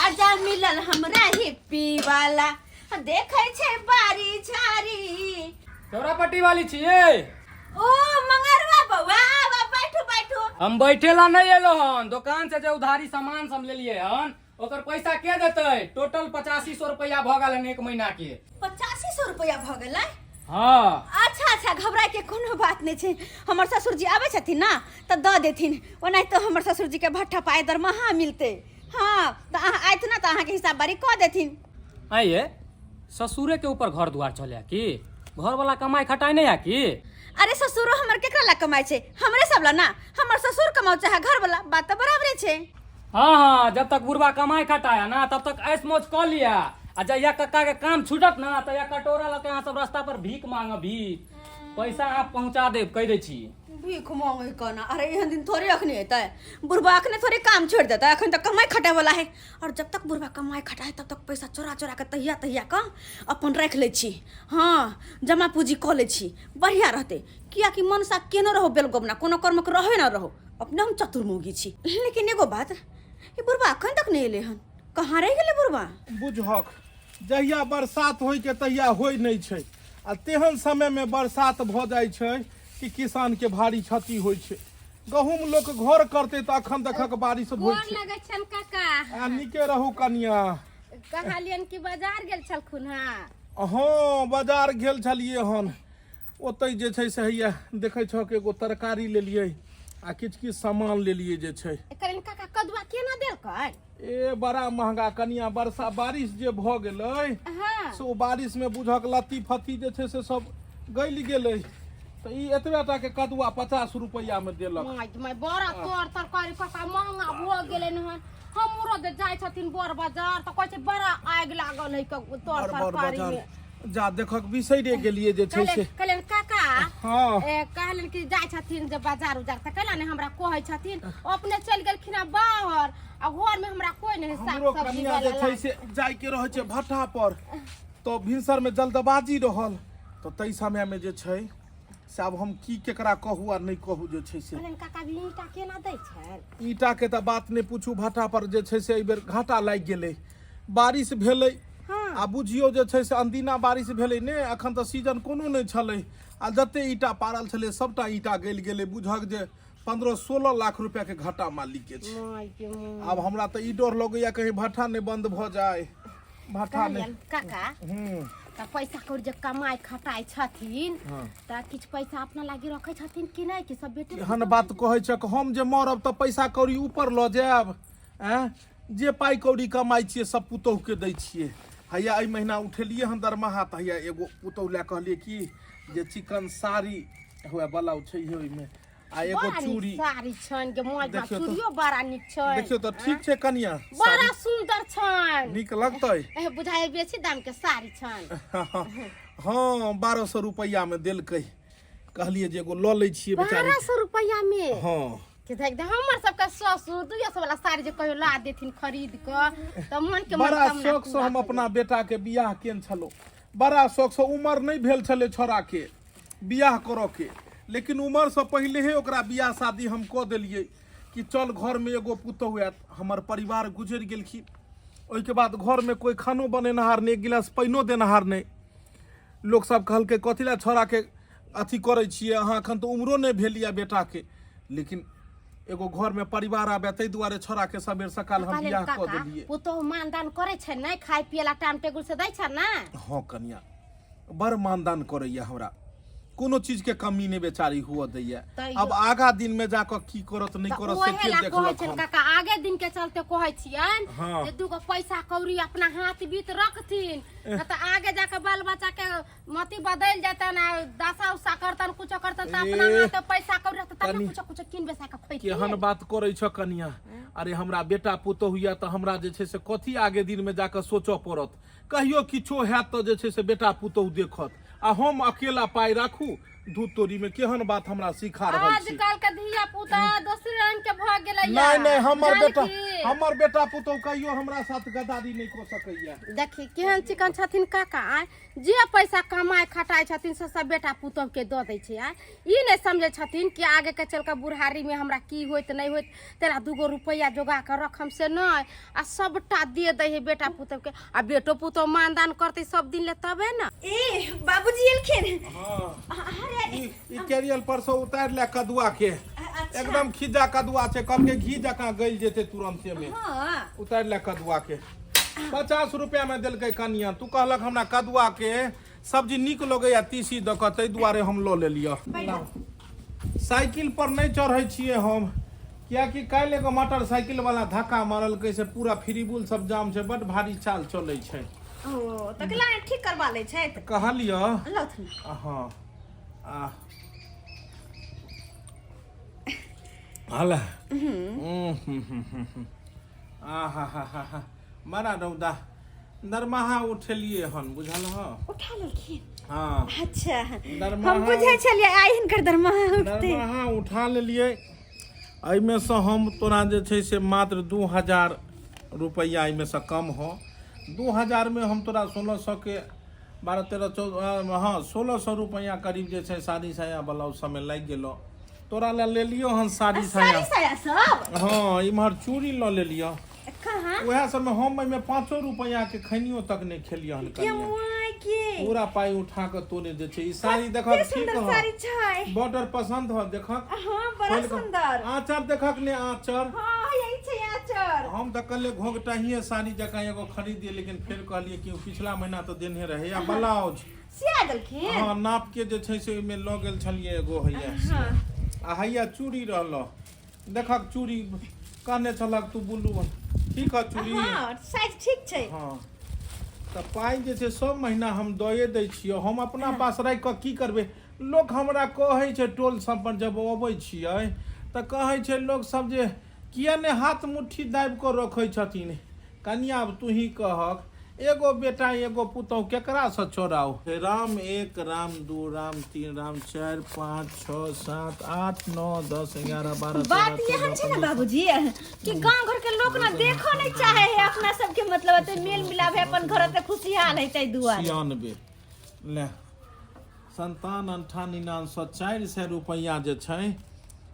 राजा मिलल हमरा हिप्पी वाला, देखै छै बारी झारी। चौरापट्टी वाली छियै? ओ मंगरुआ बौआ, आबा, बैठू बैठू। हम बैठे ला नहीं एलो हन। दुकान से जे उधारी सामान सब लेलिए हन, ओकर पैसा के देतै? टोटल 8500 रुपया भऽ गेल हन एक महीना के। 8500 रुपया भऽ गेलै? हाँ। अच्छा अच्छा, घबराए के कोनो बात नहीं छै। हमर ससुर जी आबै छथिन ना तऽ दऽ देथिन। ओनाहितो हमर ससुर जी के भट्ठा पाय दरमाहा मिलतै। हाँ, तऽ अहाँ आयत ना तऽ अहाँके हिसाब बारी कऽ देथिन। आइए, ससुरे के ऊपर घर दुआर चले की? घर वाला कमाई खटाई नहीं है की? अरे ससुरो हमर केकरा ला कमाई छै? हमरे सब ला ना। हमर ससुर कमाउ चाहे घर वाला, बात तऽ बराबरे छै। हाँ हाँ, जब तक बुढ़वा कमाई खटाया ना तब तक ऐश मौज कऽ लिया, आ जहिया कक्का के काम छूटत ना तहिया कटोरा लऽ के अहाँ सब रास्ता पर भीख मांगब भीख। पैसा अहाँ पहुंचा देब, कहि दै छी। भीख मांगे कोना? अरे एहन दिन थोड़े अखनी हेतै। बुढ़वा अखने थोड़े काम छोड़ देतै, अखन तऽ कमाई खटाय वाला है। और जब तक बुढ़वा कमाई खटाय तब तक पैसा चोरा चोरा के तहिया तहिया कऽ अपन राखि लै छी। हाँ, जमा पूंजी कऽ लै छी, बढ़िया रहतै। कियाकि मनसा केनो रहो बेलगोबना, कोनो कर्मक रहे ना रहो, अपने हम चतुर्मुखी छी। लेकिन एगो बात, ई बुढ़वा अखन तक नहि एलै हन, कहाँ रहि गेलै बुढ़वा? बुझहक, जहिया बरसात होइके तहिया होइ नहि छै, आ तेहन समयमे बरसात भऽ जाइ छै कि किसानके भारी क्षति होइ छै। गहूम लोक घर करतै तऽ अखन देखक बारिश होइ गोर छै। लगै छनि काका। आ नीके रहू कनिया। कहलियनि कि बाजार गेल छलखुन हँ? हँ, बाजार गेल छलियै हन। ओतहि जे छै से हैया देखै छहक, एगो तरकारी लेलियै आ किछु किछु सामान लेलियै जे छै। कहलियनि काका, कदुआ केना देलकै? ए बड़ा महंगा कनिया। वर्षा बारिश जे भऽ गेलै से ओ बारिश में बुझक लत्ती फत्ती जे छै से सब गलि गेलै, तऽ ई एतबे टा के कदुआ 50 रुपैआ में देलक। माय माय, बड़ा तोर तरकारी काका महंगा भऽ गेलै हन। हमरो जे जाइ छथिन बड़ बाजार तऽ कहै छै बड़ा आगि लागल है तोर बड़ बड़ तरकारी बाजार में। जा देखक बिसैरे गेलियै जे छै से। कहलियनि काका, हाँ। ए, कहलियनि कि जाइ छथिन जे बाजार उजार तऽ कैला ने हमरा कहै छथिन? अपने चलि गेलखिन हँ बाहर आ घर में हमरा कोई नहीं साग हमरो सब्जी कनिया जे वाला। छै से जाइके रहै छै भट्ठा पर, तऽ भिनसर में जल्दबाजी रहल, तऽ ताहि समय में जे छै से आब हम की केकरा कहू आ नहि कहू जे छै से। कहलियनि काका, अभी ईंटा केना दै छनि? ईंटा के तऽ बात नहि पूछू। भट्ठा पर जे छै से एहिबेर घाटा लागि गेलै। बारिश भेलै आ बुझियौ जे छै से अनदिना बारिश भेलै ने, अखन तऽ सीजन कोनो नहि छलै, आ जते ईंटा पारल छलै सबटा ईंटा गलि गेलै। बुझक जे 15-16 लाख रुपया के घाटा मालिक के छै। माय के माय। आब हमरा तऽ ई डर लगैया कहीं भट्ठा नहि बंद भऽ जाय, भट्ठा नहि। कहलियनि काका, तऽ पैसा कौड़ी जे कमाइ खटाइ छथिन तऽ किछु पैसा अपना लागी रखै छथिन कि नहि, कि सब बेटे? एहन बात कहै छक? हम जे मरब तऽ पैसा कौड़ी ऊपर लऽ जायब? आँय, जे पाइ कौड़ी कमाइ छियै सब पुतोहुके दै छियै। हैया एहि महीना उठेलियै हन दरमाहा, तऽ हैया एगो पुतोहु लए कहलियै कि जे चिकन साड़ी हुए ब्लाउज छैहे ओहिमे, आ एगो बड़ा नीक चूड़ी। साड़ी छनि के मोज। देखियौ तऽ। चूड़ियो बड़ा नीक छनि। देखियौ तऽ, ठीक छै कनिया? बड़ा साड़ी सुंदर छनि। नीक लगतै? ए, बुझाइ बेसी दाम के साड़ी छनि। हाँ, 1200 रुपैआ में देलकै। कहलियै जे एगो लऽ लै छियै बेचारी। 1200 रुपैआ में? हाँ। के देख दे, हमर सबके ससुर 200 वाला साड़ी जे कहियो ला देथिन खरीद कऽ तऽ मन के बड़ा मनोकामना शौक से पूरा हम भऽ अपना बेटा के बियाह केने छलहुँ, बड़ा शौक से। उमर नहि भेल छलै छोड़ा के बियाह करऽ के, लेकिन उमर से पहिले ही ओकरा बियाह शादी हम कऽ देलियै कि चल घरमे एगो पुतहु आयत। हमर परिवार गुजरि गेलखिन, ओहिके बाद घरमे कोइ खानो बनेनहार नहि, एक गिलास पानिओ देनहार नहि। लोक सब कहलकै कथी लए छोड़ाके अथी करै छियै अहाँ, एखन तऽ उमरो नहि भेल यऽ बेटाके। लेकिन एगो घरमे परिवार आबे ताहि दुआरे छोड़ाके सबेर सकाल हम कहलियनि बियाह कऽ काका, देलियै। पुतोहु मानदान करै छै नहि? खाय पियै ला टाइम टेबुल से दै छै ने? हँ कनिया, बड़ मानदान करैया हमरा, कोनो चीज के कमी नहि बेचारी हुअ दैया। तैयो- अब आगा दिन में जाकऽ की करत नहि तऽ करत से ओहे के ला कहै देखलक छनि हन। काका, आगे दिन के चलते कहै छियनि जे दूगो पैसा कौड़ी अपना हाथ बीत रखथिन, नहि तऽ आगे जाके बाल बच्चा के मति बदलि जेतनि आ दशा उशा करतनि, कुछो करतनि, तऽ अपना एह, हाथ पैसा कौड़ी रहतै तब ने कनि- कुछो कुछो कीन बेसा के केहन खैथिन। बात करै छ कनिया? अरे हमरा बेटा पुतोहु यऽ तऽ हमरा जे छै से कथी आगे दिन में जाकऽ सोचऽ पड़त? कहियो किछो हैत तऽ जे छै से बेटा पुतोहु देखत, आ हम अकेला पाइ राखू धू तोरी में? केहन बात हमरा सिखा रहल छी? आजकल के धिया पुता दोसर रंग के भऽ गेलै। नहि नहि, हमर बेटा हमर बेटा पुतहु कहियो हमरा साथ गद्दारी नहि कऽ सकैया। देखी केहन चिकन छथिन काका, आय जे पैसा कमाय खटाय छथिन से सब बेटा पुतोह के दऽ दै छै। आय ई नहि समझै छथिन कि आगे के चल के बुढ़ारी में हमरा की होइत नहि होइत, तेरा दूगो रुपैआ जोगा के रखम से नहि, आ सबटा दे दै है बेटा पुतोह के, आ बेटो पुतोह मानदान करतै सब दिन ले तबे ने। ए बाबूजी एलखिन। हाँ। अरे ई ई कैरियल पर से उतारि ले कदुआ के। अच्छा। एकदम खिज्जा कदुआ छै, कहलकै घी जकाँ गलि जेतै तुरन्ते में। हाँ। उतारि ले कदुआ के। 50 रुपया में देलकै कनिया। तू कहलक हमरा कदुआ के सब्जी नीक लगैया तीसी दऽ कऽ, ताहि दुआरे हम लऽ लेलियऽ। साइकिल पर नहि चढ़ै छियै हम, कियाकि काल्हि एगो मोटरसाइकिल वाला धक्का मारलकै से पूरा फ्रीबुल सब जाम छै, बड भारी चाल चलै छै। ओ तऽ लाइन ठीक करबा लै छथि। कहलियऽ। लौथिन। हँ आ हला आ हा हा हा हा बड़ा रौदा। दरमाहा उठेलियै हन, बुझल ह? उठा लेलखिन? हाँ। अच्छा। दरमाहा हम बुझै छलियै आइ हिनकर दरमाहा उठतै। दरमाहा उठा लेलियै। एहिमे सँ हम तोरा जे छै से मात्र 2000 रुपैआ एहिमे सँ कम हो। 2000मे हम तोरा 1600 के 12 13 14, हाँ 1600 रुपैआ करीब जे छै साड़ी साया ब्लाउज सबमे लागि गेलो। तोरा लए लेलियो हन साड़ी साया। साड़ी साया सब? हाँ, इम्हर चूड़ी लऽ लेलियो। कहाँ? उएह सबमे हम एहिमे 5 रुपैआ के खैनियो तक नहि खेलियो हन के कनिया। माय के पूरा पाई उठा के तोरे जे छै ई साड़ी देखक। कते ठीक सुंदर ह साड़ी छै। बॉर्डर पसंद ह देखक? हाँ, बड़ा खोलि कऽ। सुंदर। आँचर देखक ने आँचर? हाँ, यही छै आँचर। हम तऽ कहलियै घोघटहिए साड़ी जकाँ एगो खरीदिए, लेकिन फेर कहलियै कि ओ पिछला महीना तऽ देने रहै। आ ब्लाउज सिया देलखिन? हाँ, नाप के जे छै से ओहिमे लऽ गेल छलियै एगो हैया। हाँ। आ हैया चूड़ी रहल, देखक चूड़ी कहने छलक तू बुल्लू, ठीक है चूड़ी? हाँ, साइज ठीक छै। हाँ, तऽ पाइ जे छै सब महीना हम दए दै छियै। हम अपना पास राखि कऽ की करबै? लोक हमरा कहै छै, टोल सब पर जब अबै छियै तऽ कहै छै लोक सब जे किया ने हाथ मुट्ठी दाबि कऽ रखै छथिन कनिया। आब तूही कहक, एगो बेटा एगो पुतहु केकरासँ चोराउ? राम 1, राम 2, राम 3, राम 4, 5, 6, 7, 8, 9, 10, 11, 12, बात 13, एहन छै ने 14। बाबूजी कि गांव घर के लोक ना देखो नहीं चाहे है अपना सबके, मतलब एते मेल मिलाप है अपन घर एते खुशहाल है ताहि दुआरे। 96 ले संतान अंठा निनान सौ 400 रुपैआ जे छै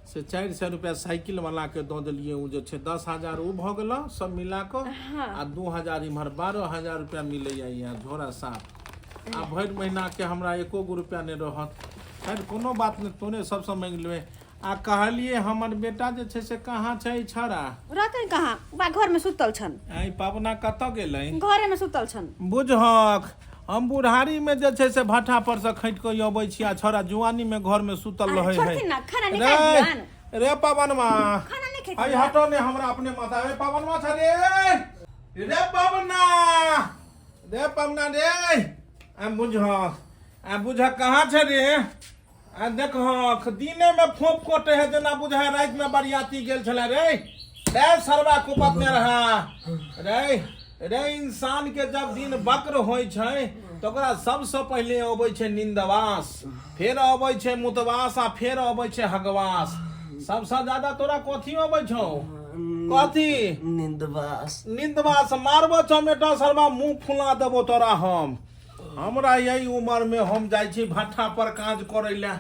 से 400 रुपैआ साइकिल वाला के दऽ देलियै। ओ जे छै 10,000 ओ भऽ गेल सब मिला कऽ, आ 2000 इम्हर 12,000 रुपैआ मिलैया यहाँ झोरा साफ। आ भरि महीना के हमरा एको गो रुपैआ नहि रहत। खैर कोनो बात नहि, तोरे सबसँ मांगि लेबै। आ कहलियै हमर बेटा जे छै से कहाँ छै छड़ा? रहतै कहाँ, बा घर में सुतल छन। आइ पाबना कतऽ गेलै? घरे में सुतल छन। बुझहक हम बुढ़ारी में जे छै से भाठा पर से खटि कऽ अबै छी आ छौड़ा जुआनी में घर में सुतल अरे रहै है। छोड़थिन ना, खाना निकालि रे दियन। रे पवनमा, खाना नहि खेथिन? अरे हटो ने, हमरा अपने माथा। रे पवनमा छ रे, रे पवना, रे पवना रे, आ बुझहक, आ बुझहक कहाँ छै रे? आ देखहक दिने में फोप कोटे है जेना बुझाय राति में बरियाती गेल छले रे। रे सरवा कुपत ने रहा रे। रे इंसान के जब दिन वक्र होइ छै तऽ ओकरा सबसँ पहिले अबै छै निंदवास, फेर अबै छै मुतवास, आ फेर अबै छै हगवास। सबसँ ज्यादा तोरा कथी अबै छौ? कथी? निंदवास। निंदवास। मारबो चमेटा सरवा, मुंह फुला देबो तोरा हम। हमरा यही उमर में हम जाइ छी भट्ठा पर काज करै लए,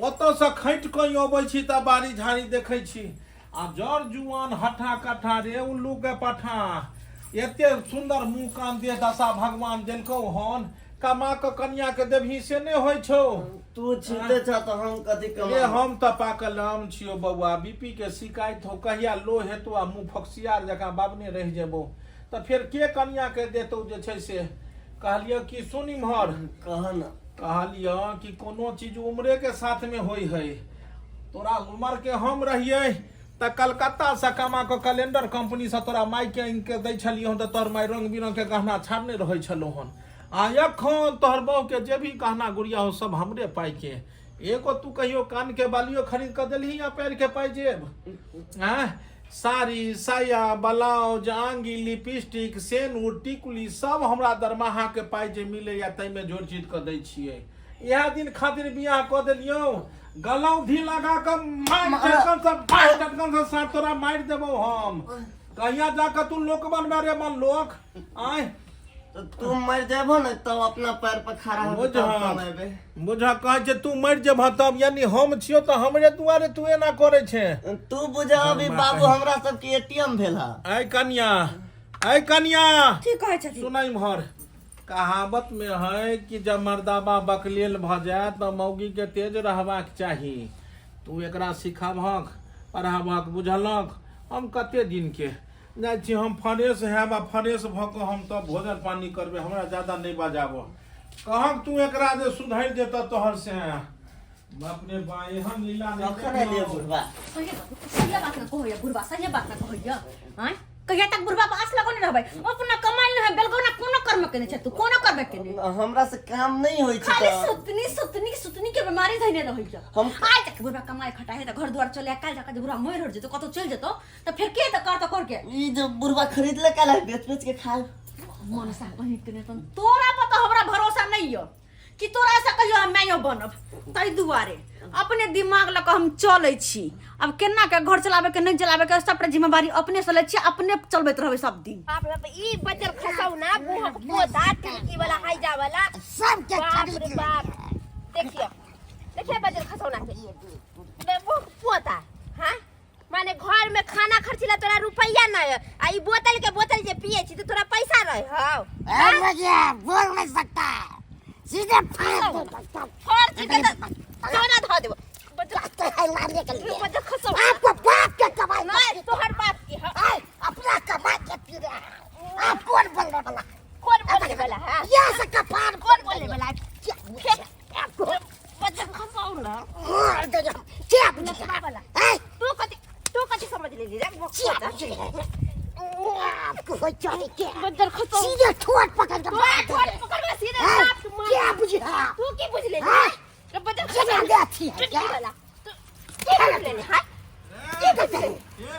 ओतऽसँ खटि कऽ अबै छी तऽ बाड़ी झाड़ी देखै छी आ जर जुआन हट्ठा कट्ठा रे उल्लू के पठा, एते सुंदर मुंह कान देह दशा भगवान देलकौ हन, कमा कऽ कनिया के देबही से नहि होइ छौ। तू छीते छ तऽ हम कथी रे कमा? हम तऽ पाकल आम छियौ बौआ, बीपी के शिकायत हौ, कहिया लो हेतौ आ मुंह फकसियार जकाँ बाबने रहि जेबौ तऽ फेर के कनिया के देतौ जे छै से। कहलियौ कि सुन इम्हर। कह न। कहलियौ कि कोनो चीज उम्रे के साथ में होइ है। तोरा उमर के हम रहियै तऽ कलकत्ता से कमा कऽ कैलेंडर कंपनी से तोरा माय के आनि के दै छलियौ हन तऽ तोहर माय रंग बिरंग के गहना छाड़ने रहै छलौ हन। आ एखन तोहर बहू के जे भी गहना गुड़िया हो सब हमरे पाइ के। एगो तू कहियो कान के बालियो खरीद कऽ देलही या पैर के पाइजेब? आँय, साड़ी साया ब्लाउज आंगी लिपस्टिक सेनुर टिकुली सब हमरा दरमाहा के पाइ जे मिलैया ताहिमे जोड़ि चित कऽ दै छियै। इएह दिन खातिर बियाह कऽ देलियौ। गलौधी लगा कऽ मारि चटकन से, मारि चटकन से साँप तोरा मारि देबौ हम। कहिया जाके तू लोक बनबे रे मन लोक आय तो तू मर जेबो ने तब अपना पैर पर खड़ा होबे तब बुझ कमेबे। बुझ कहै छै तू मरि जेबह तब यानी हम छियौ तऽ हमरे दुआरे तू एना करै छै तू बुझा अभी बाबू हमरा सबके एटीएम भेल हा ऐ कनिया ऐ कनिया ठीक कहै छथिन सुनै इम्हर कहावत में है कि जब मर्दाबा बकलेल भऽ जाय तऽ मौगी के तेज रहबाक चाही तू एकरा सिखबहक पढ़ाबहक बुझलक हम कते दिन के जाइ छी हम फ्रेश हैब आ फ्रेश भऽ कऽ हम तब भोजन पानी करबै हमरा ज्यादा नहि बजाबह कहक तू एकरा जे सुधरि जेतऽ तोहर से बाप रे बा एहन लीला नहि कखन एलियै बुढ़बा सही सही बात ना कहैया बुढ़बा सही बात ना कहैया आँय कहिया तक बुढ़बा पर आस लगौने रहबै अपना कमाइ नहि है बेलगौना कोनो कर्म केने छै तू कोनो कर्म केने हमरा से काम नहीं होइ छै खाली तऽ सुतनी सुतनी सुतनी के बीमारी धइने रहै छै हम- आइ तक बुढ़बा कमाइ खटाइ है तऽ घर दुआर चले काल्हि जाके जे बुढ़बा मरि हरि जेतौ कतौ चलि जेतौ तऽ फेर के तऽ कर तऽ कर के ई जो बुढ़बा खरीद ले काल्हि बेच बेच के खाए मनसा कहीं के नहीं तोरा पर तऽ हमरा भरोसा नहीं यऽ कि तोरा से कहियो हम माइयो बनब ताहि दुआरे अपने दिमाग लऽ कऽ हम चलै छी अब केना के घर चलाबे के नहीं चलाबे के सबटा जिम्मेवारी अपने से लै छी अपने चलबैत रहबै सब दिन बाप रे बाप, ई बचल खसौना मुहक पोता टिलकी वाला हाइजा वाला सबके बाप रे खरीद बाप देखियो देखियो बचल खसौना के बे मुहक पोता हाँ माने घर में खाना खर्चिला तोरा रुपैया न है आ ई बोतल के बोतल जे पिए छी त तोरा पैसा रहे हौ अरे भैया बोल नहीं सकता है सीधे फाड़ दे फड़ छी के त तोरा धऽ देबो बचल लगते है लाने के लिए बचल खसौ आपको बाप के कमाई नहीं तोहर बाप के हौ आए, अपना कमा के पी रहा है आप कौन बोलने वाला है? कौन बोलने वाला है यहाँ से कपार कौन बोलने वाला है क्या आपको बचल खसौ ना मार देंगे हम। क्या लफड़ा वाला। आए, तू कथी समझ लेली रे क्या बुझे है? आपको हो जाए क्या बदल खसौ सीधे ठोर पकड़ के तोरा मार ठोर देंगे। पकड़वा सीधे आए, बाप के मार क्या बुझे है? तू की बुझ लेली हाँ? रे बदल ये खसौ ना अथी है चुटकी क्या? वाला तू की बुझ लेली हां की कहते हैं?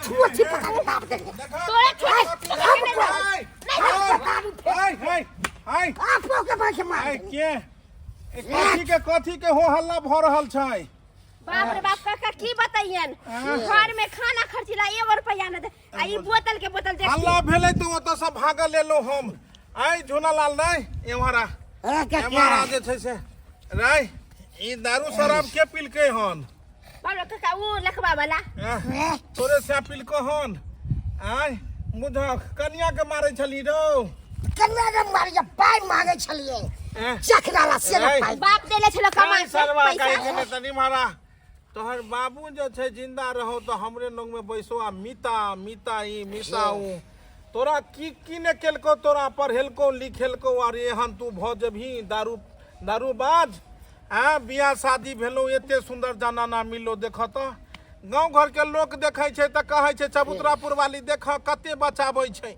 ठोर से पकड़ के मार देंगे। तोरा ठोर आए, पकड़ के हमको- नहीं हमको दारू फेंक- आइ आपको के पास मार आइ देंगे। के ए, कथी के हो हल्ला भऽ रहल छै बाप रे बाप काका की बताइयन घर में खाना खर्चिला एगो रुपया न दे आ ई बोतल के बोतल देख हल्ला भेलै तऽ ओतऽ से भागल एलहुँ हम आइ झोनालाल नहि एम्हर आ अरे क्या एम्हर आ जे छै से राय ई दारू शराब के पिलकै हन बाप रे काका ऊ लखबा वाला आँह, तोरे से पिलको हन आय बुझक कनिया के मारै छली रौ कन्या के मारिया पाई मांगे छलिए एह, चखनाला से ना ऐ। पाई बाप देले छलो कमा काय के सरवा पैसा कहि के तनी मारा तोहर बाबू जे छै जिंदा रहो तऽ हमरे लग में बैसो आ मिता मिता ई मिता ऊ तोरा की की ने केलको तोरा पढ़ेलको लिखेलको आर एहन तू भऽ जेबही दारू दारूबाज आँ बियाह शादी भेलौ एते सुन्दर जनाना मिललो देख तऽ गाँव घरके लोक देखै छै तऽ कहै छै चबूतरापुर वाली देख कते बचाबै छै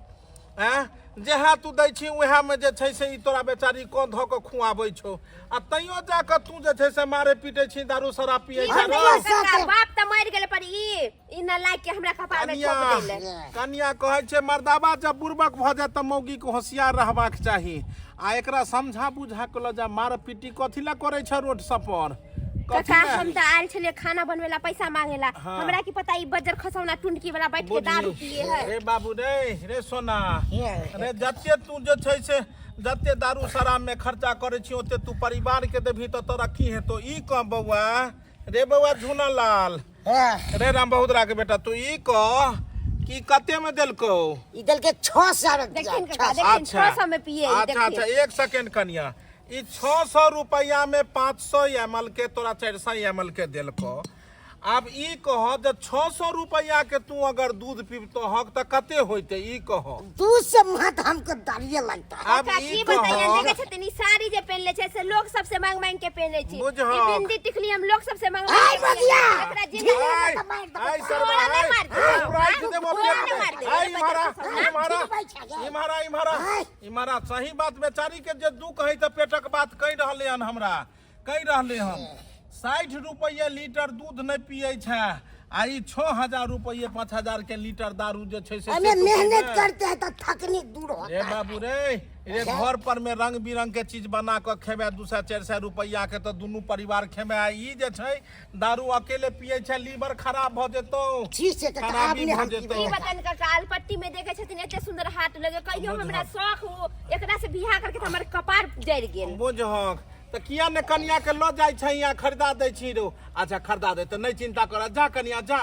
आँय जएह तू दै छी उएहमे जे छै से ई तोरा बेचारी कऽ धऽ कऽ खुआबै छौ आ तैयो जा कऽ तू जे छै से मारे पीटै छी दारू शराब पियै की छै भेलै रौ काका बाप तऽ मरि गेलै पर ई ई न लाइक के हमरा कपार में कनिया ठोक देले कनिया कहै छै मर्दाबा जब बुड़बक भऽ जाय तऽ मौगीके होशियार रहबाक चाही आ एकरा समझा बुझा कऽ लऽ जा मार पीटी कथी लए करै छै रोड सब पर कथी काका लए? हम तऽ आयल छलियै खाना बनबै ला पैसा मांगे ला हाँ। हमरा की पता ई बजर खसौना टुनकी वाला बैठ के दारू पिए है रे बाबू रे रे सोना रे जते तू जे छै से जते दारू शराब में खर्चा करै छी ओते तू परिवार के देबही तऽ तोरा की हेतौ ई कह बौआ रे बौआ झूना लाल रे राम बहुदरा के बेटा तू ई कह कि कते में देलकौ ई देलके 600 रुपया देखिन काका देखिन 600 में पिए ई अच्छा अच्छा देखिन एक सेकेंड कनिया ई 600 रुपया में 500 एम एल के तोरा 400 एम एल के देलकौ आब ई कह जे 600 रुपया के तू अगर दूध पीबतो हक तऽ कते होइते ई कह दूध से मत हमको दारिये लगता है आब काका ई की बताइए कह देखे छथिन ई साड़ी जे पहनले छै से लोग सबसे मांग मांग के पहने छी बुझहक। ई बिंदी टिकली हम लोग सबसे मांग आय मांग के बगिया एकरा जिंदा आय आय सरवा तोरा आय नहि मार देबौ। आय राखि देबौ तोरा पेट नहि में मार देबौ। आय इम्हरा इम्हरा इम्हरा इम्हरा आय। इम्हरा सही बात बेचारी के जे दुख है तऽ पेटक बात कहि रहले हन हमरा कहि रहले हन 60 रुपैआ लीटर दूध नहि पियै छै आ ई 6000 रुपैए 5000 के लीटर दारू जे छै से हमें से तू मेहनत पीबे। करते हैं तो थकनी दूर रे होता है। बाबू रे, रे घर पर में रंग बिरंग के चीज बना कऽ खेबै 200 400 रुपैआ के तऽ दुनू परिवार खेबै। आ ई जे छै दारू अकेले पियै छै, लीवर खराब भऽ जेतौ। ठीक छै काका, खराबी आब नहि भऽ हम जेतौ। पीबै। ई बतानि काका, आलपट्टी में देखे छथिन एते सुंदर हाट लगे, कहियो हमरा शौक हो एकरा से बियाह करके त हमर कपार जरि गेल। बुझहक तऽ किया ने कनिया के लऽ जाइ छै यहाँ खरीदा दै छी रो। अच्छा खरीदा दे तऽ नहि चिंता कर, जा कनिया जा,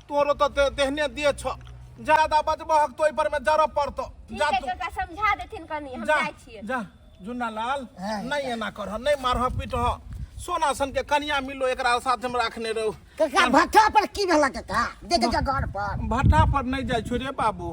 तोरो तऽ तेहने दे छौ, ज्यादा बजबहक तो ओहि पर में जरब पड़तौ। ठीक जा है तू काका, समझा देथिन कनी, हम जा जाइ छियै। जा जुन्ना लाल, नहीं एना करह, नहीं मारह पीटह, सोना सन के कनिया मिलो एकरा साथ हम राखने रहू। काका भट्ठा पर की भेला काका, देख जा घर पर। भट्ठा पर नहीं जाइ छौ रे बाबू,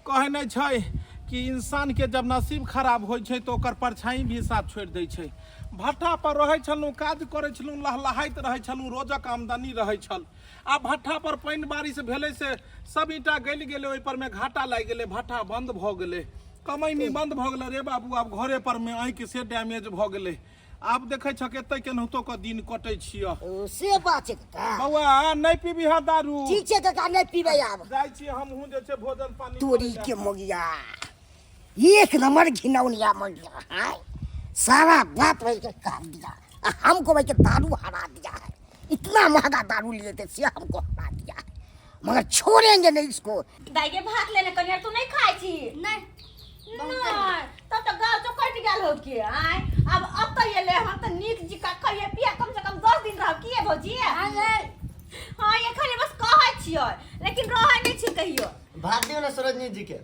कहै नहीं छै कि इंसान के जब नसीब खराब होइ छै तऽ ओकर परछाई भी साथ छोड़ि दै छै। भट्ठा पर रहै छलहुँ, काज करै छलहुँ, लहलहाइत रहै छलहुँ, रोजक आमदनी रहै छल। आ भट्ठा पर पानि बारिश भेलै से सब ईंटा गलि गेलै, ओहि पर में घाटा लागि गेलै, भट्ठा बंद भऽ गेलै, कमैनी बंद भऽ गेलै रे बाबू। आब घरे पर में आँखि से डैमेज भऽ गेलै, आब देखै छह कते केनाहितो कऽ दिन कटै छियह। ओ, से बात छै काका। बौआ नहि पीबी हँ दारू। ठीक छै काका, नहि पीबै आब। जाइ छी हमहूँ जे छै भोजन पानी तोरी करै लए। के मोगिया, एक नंबर घिनौनिया मोगिया है, सारा बात भाई के काट दिया, आ हमको भाई के दारू हरा दिया है। इतना महंगा दारू लिए थे से हमको हरा दिया है, मगर छोड़ेंगे नहीं इसको। दाई के भात लेने कनिया, तू नहीं खाई छी? नहीं। नहीं तब तो गाल तो कटि गेल हो के आय। अब अब तो ये ले हम तो नीक जी का खाइए पिया, कम से कम 10 दिन रहब किए भौजी? हाँ ये खाली बस कहै छियै, लेकिन रहै नहीं छी कहियो। भात दियौ ने सरोजनी जी के।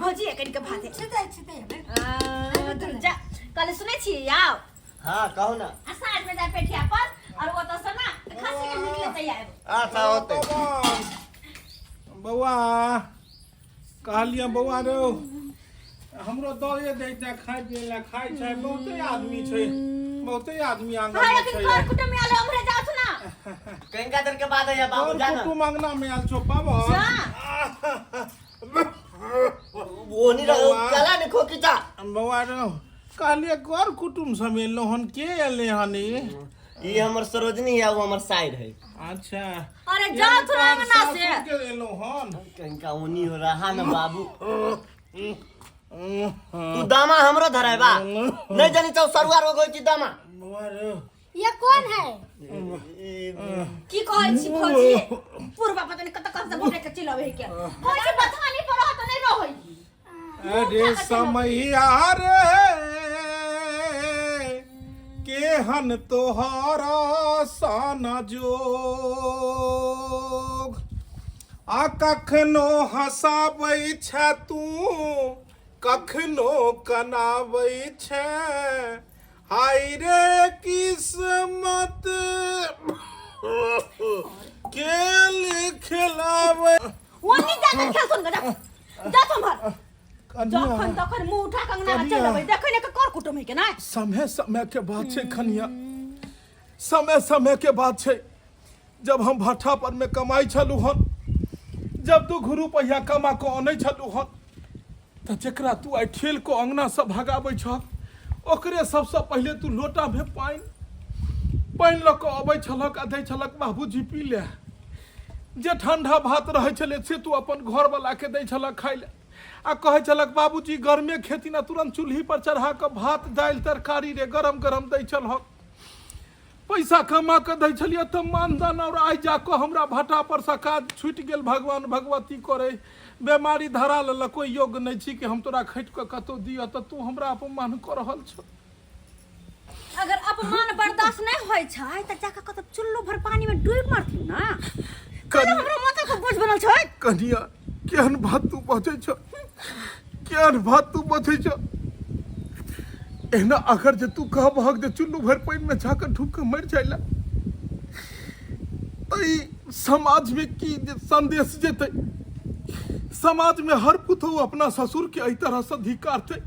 भौजी कनि के भात छितै छितै हेबै। जा कल सुनै छी आउ। हाँ कहू ना। आ साँझ में जा पेठिया पर और ओतऽ से ना खस्सी के मीट लेते आएब। अच्छा होते। बौआ कहलियै बौआ रो हमरो दए दै छै खाइ पियै लए, खाइ छै बहुते आदमी छै, बहुते आदमी आंगन हाँ में लेकिन छै। कर कुटुम आले हमरे जाउ छ ना। कनिका देर के बाद आइया बाबू, कर जा ना। कुटुम अंगना में आयल छौ पावन। जा। वो नहीं रहो, बौआ। चला नहीं खोकी जा। बौआ रो कहलियै कर कुटुम सब एलौ हन, के एलै हन ई? ई हमर सरोजनी है, वो हमर साइड है। अच्छा अरे जाउ थोड़ा अंगना से। सासुर के एलौ हन। कनिका ओनी हो रहा ना बाबू, तू दामा हमरो धरायबा नहीं जानी तो सरुआ रोग होई छी दामा। बौआ रो ये कौन है? की कहै छी भौजी, पूर्वा पता नहीं कत कत से भोरे के चलि अबै के कहै छी, बथानी पर रहत नहीं रहै। अरे समैया रे केहन तोहरा सन जोग, आ कखनो हँसाबै छै तू, कखनो कनाबै छै, हाय रे किस्मत खेल खेलाबै। ओनी जाके खेल सुन जा जा तुम्हार जखन तखन मुंह उठा के अंगना में चलि अबै, देखै ने के कर कुटुम है के ना। समय समय के बात छै खनिया, समय समय के बात छै। जब हम भट्ठा पर में कमाई छलहुँ हन, जब 2 रुपैआ कमा कऽ अनै छलहुँ हन, तऽ जकरा तू आइ ठेल कऽ अंगना से भगाबै छह ओकरे सबसँ पहिले तू लोटा में पानि पानि लऽ कऽ अबै छलक आ दै छलक बाबूजी पी ले। जे ठंडा भात रहै छलै से तू अपन घरवला के दै छलक खाइ ले, आ कहै छलक बाबूजी गरमे खेथिन, आ तुरंत चूल्ही पर चढ़ा कऽ भात दालि तरकारी रे गरम गरम दै छलहक। पैसा कमा कऽ दै छलियै तऽ मानधन, और आइ जाकऽ हमरा भट्ठा पर से काज छूटि गेल। भगवान भगवती करै बेमारी धरा लेलक, कोइ योग्य नहि छी कि हम तोरा खटि कऽ कतहु दिअ, तऽ तू हमरा अपमान कऽ रहल छह। अगर अपमान बर्दाश्त नहीं होय छै तऽ जाके कतौ चुल्लू भर पानी में डूबि मरथिन ना। कनिया हमरा माथा के बोझ बनल छै। कनिया केहन बात तू बजै छ, केहन बात तू बजै छ। एहना अगर जे तू कहबहक जे चुल्लू भरि पानि में जाके डूब के मरि जाय ला, तऽ ई समाज में की जे संदेश जेतै? समाज में हर पुतहु अपना ससुर के एहि तरह से धिकारतै,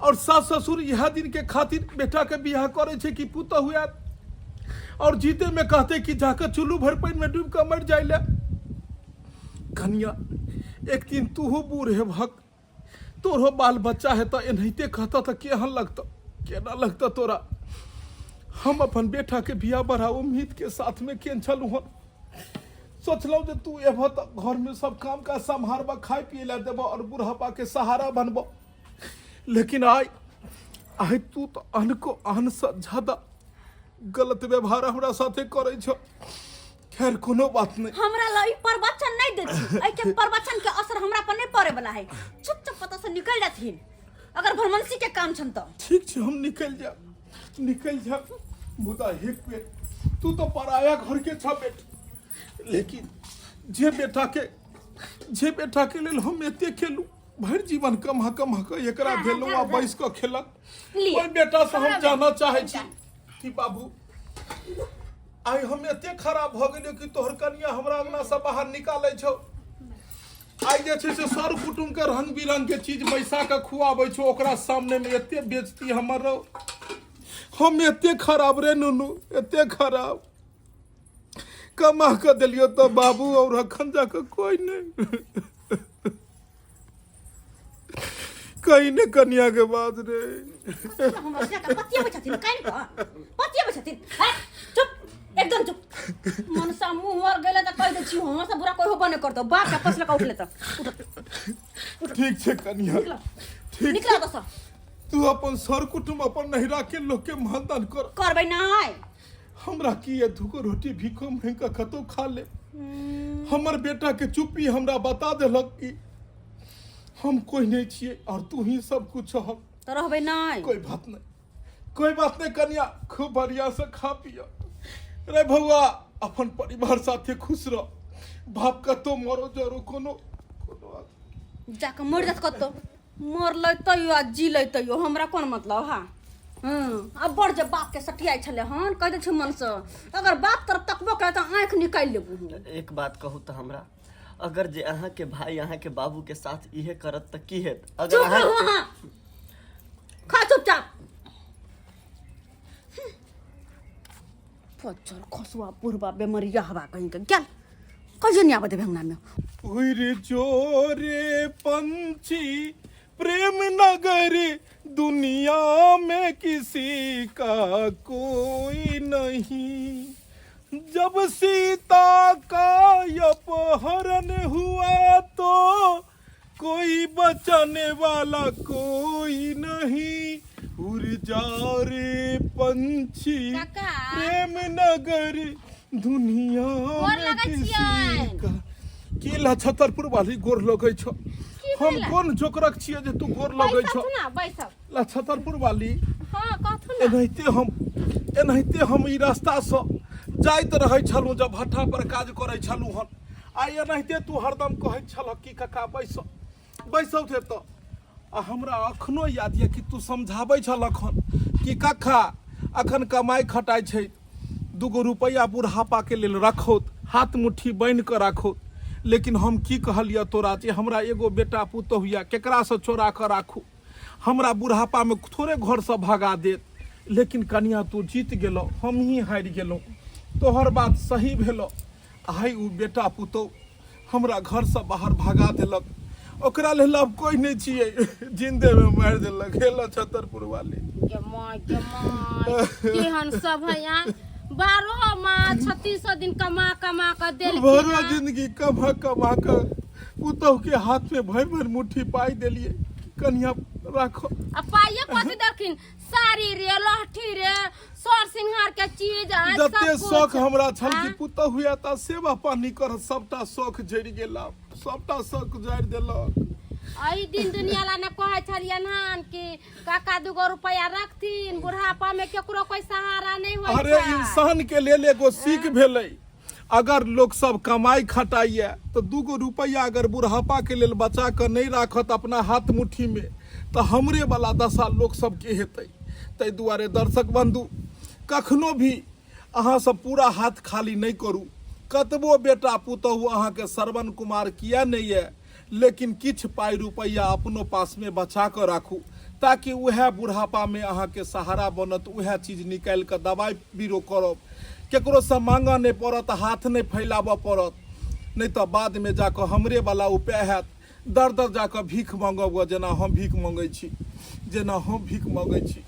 और सास ससुर इएह दिन के खातिर बेटा के बियाह करे छै कि पुतहु आयत और जीते में कहते कि जाकर चुल्लू भरि पानि में डूब के मरि जाय ले। कनिया एक दिन तूहो बूढ़ हेबहक, तोरो बाल बच्चा है तऽ एनाहिते कहतऽ तऽ केहन लगतऽ, केना लगतऽ तोरा? हम अपन बेटा के बियाह बड़ा उम्मीद के साथ में केन छलहुँ हन, सोचलहुँ जे तू एबह तऽ घरमे सब काम काज सम्हारबह, खाय पियै लए देबह आओर बुढ़ापाके सहारा बनबह। लेकिन आइ आइ तू तऽ अनको आनसँ ज्यादा गलत व्यवहार हमरा साथे करै छौ। खैर कोनो बात नहीं। हमरा ला ई प्रवचन नहीं दे छी, एहि के प्रवचन के असर हमरा पर नहीं पड़े वाला है। चुपचाप पता से निकल जाथिन अगर भरमनसी के काम छन तो। ठीक छै, हम निकल जाब, निकल जाब, मुदा एक बेर तू तो पराया घर के छ बेटी, लेकिन जे बेटा के लेल हम एते खेलू, भरि जीवन कमा कमा के एकरा देलहुँ आ बैस कऽ खेलक, लिअ। ओहि बेटा से हम जानऽ चाहै छी कि बाबू आइ हम एते खराब भऽ गेलियो कि तोहर कनिया हमरा अंगना से बाहर निकालै छौ। आइ जे छै से सर कुटुम के रंग बिरंग के चीज बैसा के खुआबै छौ, ओकरा सामने में एते बेइज्जती हमर रौ। हम एते खराब रे नुनू, एते खराब कमा के देलियो तो बाबू और अखन जाके कोई नहीं कहीं ने कनिया के बात रे। हमरा से का पतियाबै छथिन, कानि कऽ पतियाबै छथिन। है, चुप, एकदम चुप। मनसा मुँह मर गेलै तऽ कहि दै छी, हमरा से बुरा कोइ होबो नहि करतौ। बाप के पसल कऽ उठले तऽ उठ। ठीक छै कनिया, ठीक। निकला ओतऽसँ। तू अपन सर कुटुम, अपन नहिरा के लोग के मानदान कर। करबै नहि। हमरा की ये, दूगो रोटी भीखो मांगि कऽ कतौ खा ले। हमर बेटा के चुप्पी हमरा बता देलक कि हम कोई नहीं छियै और तू ही सब कुछ हक। तऽ रहबै नहि। कोई बात नहीं, कोई बात नहीं कनिया, खूब बढ़िया से खा पिया रे भौआ, अपन परिवार साथे खुश रह। बाप कतौ मरो जरो कोनो कोनो बात। जाकऽ मरि जात कतौ, मरलै तैयो आ जीलै तैयो हमरा कोन मतलब। हा हँ, आ बड़ जे बापके सठियाइ छलै हन, कहि दै छै मनसँ अगर बाप तरफ तकबो करे तऽ आँखि निकालि लेबू हम। एक बात कहू तऽ हमरा, अगर जे अहाँके भाई अहाँके बाबू के साथ इहे करत तऽ की हेत अगर चुप अहाँ रहू अहाँ, खा चुपचाप। पच्चर खसुआ बुढ़बा बेमरिया हवा कहीं के गेल, कहियो नहीं आबे देबै अंगना में। उड़ जोरे पंछी प्रेम नगर, दुनिया में किसी का कोई नहीं। जब सीता का अपहरण हुआ तो कोई बचाने वाला कोई नहीं। उड़ जा रे पंछी काका। प्रेम नगर, दुनिया गोर में लगै किसी छियनि। का। की ला छतरपुर वाली, गोर लगै छौ हम? भेलै? कोन जोकरक छियै जे तू गोर लगै छौ? बैसथु ना, बैसब। ला छतरपुर वाली। हाँ, कहथु ना। एनाहिते हम ई रास्तासँ जाइत रहै छलहुँ जब भट्ठा पर काज करै छलहुँ हन, आ एनाहिते तू हरदम कहैत छलह कि काका बैसऽ, बैसौ थे तऽ। आ हमरा अखनो याद यऽ कि तू समझाबै छलक हन कि कक्का अखन कमाइ खटाइ छै, दूगो रुपैआ बुढ़ापाके लेल रखौत, हाथ मुट्ठी बान्हि कऽ राखौत। लेकिन हम की कहलियऽ तोरा जे हमरा एगो बेटा पुतोहु यऽ, केकरासँ चोरा कऽ राखू? हमरा बुढ़ापामे थोड़े घरसँ भगा देत। लेकिन कनिया तू जीत गेलौ, हमही हारि गेलहुँ। तोहर बात सही भेलौ। आइ ओ बेटा पुतोहु हमरा घरसँ बाहर भगा देलक, ओकरा लेल आब कोइ नहि छियै, जिंदेमे मारि देलक। हेलो छतरपुर वाली। गे माय, गे माय, केहन सब है यहाँ। 12 मास 36 दिन कमा कमा कऽ देलखिन। भरो हँ। जिंदगी कमा कमा कऽ पुतोहु के हाथ में भरि भरि मुट्ठी पाइ देलियै, कनिया राखो। आ पाइये कथी देलखिन? साड़ी रे, लहठी रे, सर सिंगार के चीज आ सब जते कुछ। शौक हमरा छल कि आँ? पुतोहु हुए तऽ सेवा पानी करत, सबटा शौक जरि गेल आब, सबटा शौक जरि देलक। एहि दिन दुनिया ला ने कहै छलियन हन कि काका दूगो रुपया रखथिन, बुढ़ापा में केकरो कोई सहारा नहीं होइ अरे छै। इंसान के लेल एगो सीख भेलै, अगर लोक सब कमाई खटाइए तऽ दूगो रुपैआ अगर बुढ़ापा के लेल बचा कऽ नहि राखत अपना हाथ मुट्ठी में तऽ हमरे वाला दशा लोक सबके हेतै। ताहि दुआरे दर्शक बंधु, कखनो भी अहाँ सब पूरा हाथ खाली नहि करू। कतबो बेटा पुतहु अहाँके श्रवण कुमार किया नहि यऽ, लेकिन किछु पाइ रुपैआ अपनो पासमे बचा कऽ राखू, ताकि उएह बुढ़ापामे अहाँके सहारा बनत। उएह चीज निकालि कऽ दबाइ बीरो करब, केकरोसँ मांगऽ नहि पड़त, हाथ नहि फैलाबऽ पड़त। नहि तऽ बादमे जाकऽ हमरे वाला उपाय हैत, दर दर जाकऽ भीख मांगब गऽ, जेना हम भीख मंगै छी, जेना हम भीख मंगै छी।